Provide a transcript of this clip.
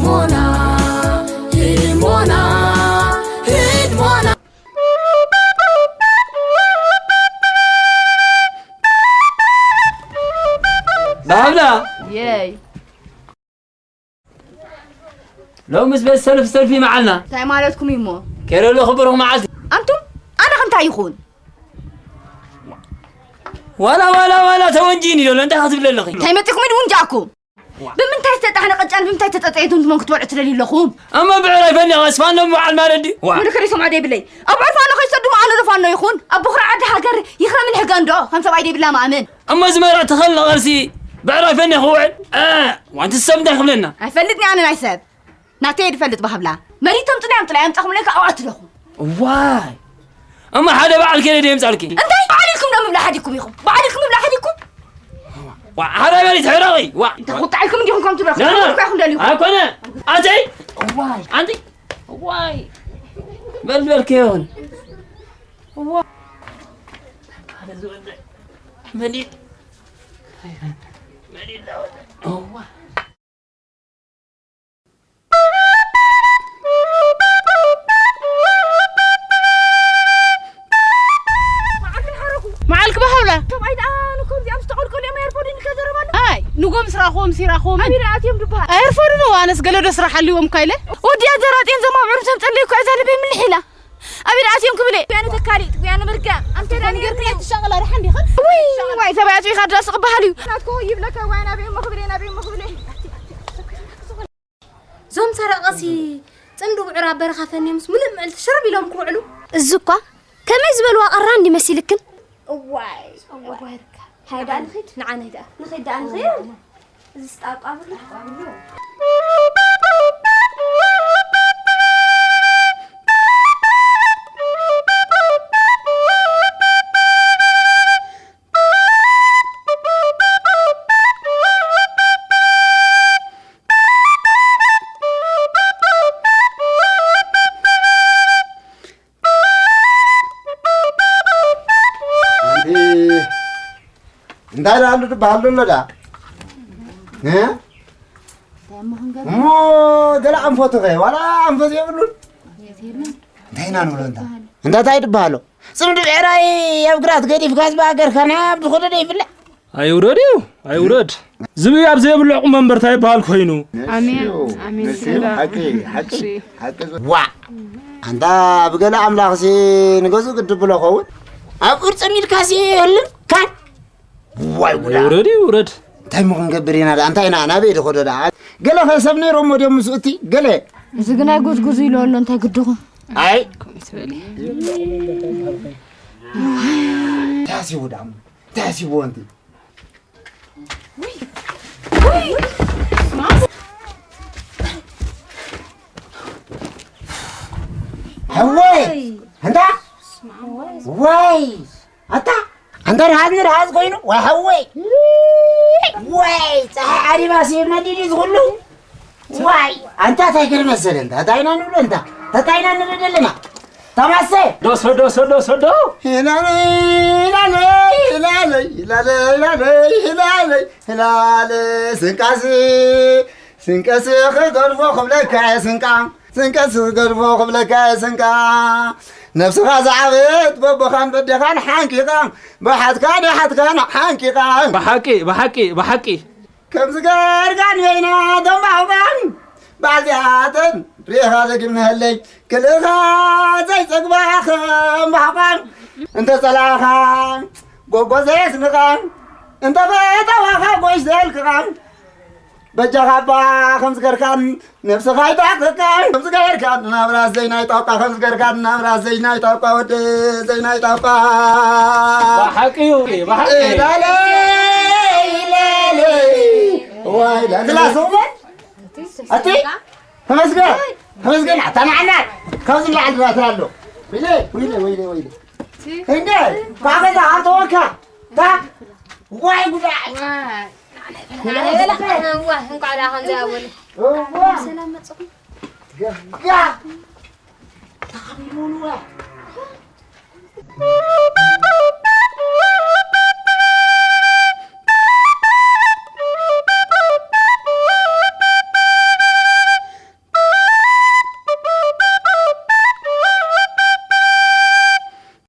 ሞና፣ ሂድ ሞና፣ ሂድ ሞና። ባህብላ። የይ። ሎምስ ቤት ሰልፍ ሰልፊ መዓልና። እንታይ ማለትኩም እዩ እሞ? ከይረሎ ክብርኹም መዓልቲ። ኣንቱም፣ ኣነ ከምታይ ይኹን? ዋላ፣ ዋላ፣ ዋላ ተወንጂኒ ዶሎ፣ እንታይ ክትብለ ኣለኺ? እንታይ መጺኹም ኢሉ ውንጃኩም? ብምንታይ ዝተጣሕነ ቅጫን ብምንታይ ተጸጸየቱን ትመን ክትበልዑ ትደልዩ ኣለኹም? እሞ ብዕራይ ፈኒኻ እስፋኖ በዓል ማለት ድዩ? ዋ። ወደ ከሪሶም ኣደ ይብለይ። ኣብ ዕርፋኖ ከይሰዱ ኣነ ዶ ፋኖ ይኹን? ኣብ በኹሪ ዓዲ ሃገር ይኽረምን ሕገ እንዶ፣ ከም ሰብኣይ ደይብላ ማእምን። እሞ ዝመራ ተኸል ነቐርሲ ብዕራይ ፈኒኻ ውዕል። እ፣ ዋንቲ ሰብ እንታይ ክብለና? ኣይፈልጥኒ ኣነ ናይ ሰብ። ናተይ ድፈልጥ ባህብላ። መሪቶም ጥላይ ኣምጥላይ ኣምጻኹም ለካ ኣውዓት ለኹም። ዋይ። እሞ ሓደ በዓል ከለ ደምጻልኪ። እንታይ በዓል ኢልኩም ደም ብላ ሓዲኩም ኢኹም? በዓል ኢልኩም ብላ ሓዲኩም? ዋ፣ ሓደ በሪት ሕረቒ። ዋ። እንታይ ቁጣ ኢልኩም እንዲኹም ከም ትብለኹ? ና፣ ና። እኮ ኢኹም ደልዩ። ኣይኮነ። ኣተይ። ዋይ። ኣንቲ። ዋይ። በል በል ከይሆን። ዋ። መን እዩ? መን እዩ? ዋ። መዓልክ ባህብላ። ሰብኣይ ደኣ ንኮምዚ ኣብ ዝተቐልቀሉ እዮም ኣየርፖድን ከዘረባሉ። ኣይ፣ ንጎም ስራኹም፣ ሲራኹም። ኣቢል ኣትዮም ድበሃል። ኣየርፈዱን፣ ኣነስ ገለ ዶ ስራሕ ኣልዎም እኳ ኢለ። ወዲያ ዘራጤን ዘማብዕሩ ተምጠለይ እኮ እዛ ልበይ ምልሕ ኢላ። ኣቢል ኣትዮም ክብለ። ጉያነ ተካሊት፣ ጉያነ ምርጋ። ኣንተ ዳኒ ገርክ ናይ ትሻቐላ ሪሓ እንዲኻ? ውይ፣ ዋይ፣ ሰብኣይ ኣጽቢኻ ድረስ ክበሃል እዩ። ናትኮ ይብለካ፣ ዋይ፣ ናበይ እሞ ክብለ፣ ናበይ እሞ ክብለ። ዞም ሰረቐሲ ጽምዲ ብዕራ በረኻ ፈንዮምስ ምሉእ ምዕልቲ ሽርብ ኢሎም ክውዕሉ። እዚ እኳ ከመይ ዝበልዋ ቀራን ድዩ መሲልክን? እዋይ፣ እዋይ። ሃይዳ ንኺድ። ንዓ ንሂድ። ንኺድ ደኣ ንኺድ። እዚ ስጣብ ቃብሎ። ኣንቲ እንታይ ደኣ ኣሎ ዝበሃል ዘሎ ደኣ? እ? እሞ ገለ ኣንፈቱ ኸ ዋላ ኣንፈት የብሉን? እንታይ ኢና ንብሎ እንታ? እንታ እንታይ ዝበሃሎ? ጽምዲ ብዕራይ ኣብ ግራት ገዲፍካስ ብሃገርካ ናብ ዝኸደ ዶ ይብላዕ? ኣይውረድ እዩ፣ ኣይውረድ። ዝብኢ ኣብ ዘይብልዕ ቁም መንበር እንታይ ይበሃል ኮይኑ? ኣሜን፣ ኣሜን። ንሱ እዩ። ሓቂ፣ ሓቂ፣ እሺ። ሓቂ ዝ-፣ ዋዕ! ኣንታ ብገለ ኣምላኽሲ ንገዝኡ ግዲ ብሎ ኸውን? ኣብ ቅርጽም ኢልካሲ የለን? ካን? ዋይ ጉዳ! ኣይውረድ እዩ፣ ውረድ። እንታይ እሞ ክንገብር ኢና ደኣ? እንታይ ኢና? ናበይ ድኸዶ ደኣ? ገለ ኸ ሰብ ነይሮሞ ድዮም ምስኡ እቲ? ገለ? እዚ ግን ኣይጉዝጉዝ ኢሉ ኣሎ፣ እንታይ ግድኹም? ኣይ! ከምኡ ትበሊ። እንታይ ሓሲቡ ደኣ? እንታይ ሓሲብዎ ኣንቲ? ሓወይ! እንታ? ወይ! ኣታ! ኣንታ ርሃዝ ንርሃዝ ኮይኑ? ወይ ሓወይ! ወይ! ፀሓይ ዓሪባሲ ነዲዱ ዝኹሉ? ዋይ! ኣንታ እንታይ ገለ መሰለ እንታ? እንታይ ኢና ንብሎ እንታ? እንታይ ኢና ንብል ዘለና? ታማሰ! ዶ ሰዶ፣ ሰዶ፣ ሰዶ! ሂላለይ፣ ሂላለይ፣ ሂላለይ፣ ሂላለይ፣ ሂላለይ፣ ሂላለይ፣ ሂላለይ፣ ስንቃስ፣ ስንቀስ ክገድፎ ክብለካ እየ ስንቃ፣ ስንቀስ ክገድፎ ክብለካ እየ ስንቃ። ነብስኻ ዝዓበት በቦኻን በዴኻን ሓንቂቓ፣ ብሓትካን ይሓትካን ሓንቂቓ። ብሓቂ፣ ብሓቂ፣ ብሓቂ። ከምዚ ገርጋን በይና ተንባሕቋን፣ ባዕልዚኣተን ርኢኻ ደጊምናሃለይ፣ ክልእኻ ዘይጸግባ ከም ባሕቋን፣ እንተ ጸላእኻ ጎጎ ዘየስንቓ፣ እንተ ፈተዋኻ ጎሽ ዘየልክቓ፣ በጃኻ እባ ከምዚ ገርካን ነብስኻ ኣይተዕቅቃን፣ ከምዚ ገርካን ናብራ ዘይናይ ጣቋ፣ ከምዚ ገርካን ናብራ ዘይናይ ጣቋ፣ ወዲ ዘይናይ ጣቋ። ብሓቂ እዩ፣ ብሓቂ። ኢላለይ፣ ኢላለይ። ዋይ፣ ላ-፣ ክላስ እሞ? ኣቲ? ተመስገን፣ ተመስገን፣ ኣታ ንዓና። ካብዚ ንላዕሊ ድራታ ኣሎ። ወይለ፣ ወይለ፣ ወይለ፣ ወይለ። እንደ፣ ባበላ፣ ኣተወካ። ታ? ዋይ፣ ጉዳ። ዋይ። ዋይ፣ እንኳዕ ደኣ ከምዚ ኣወል። እዋ። ሰላም መጽኹም። ገጋ። ተኸቢሩን ዋ።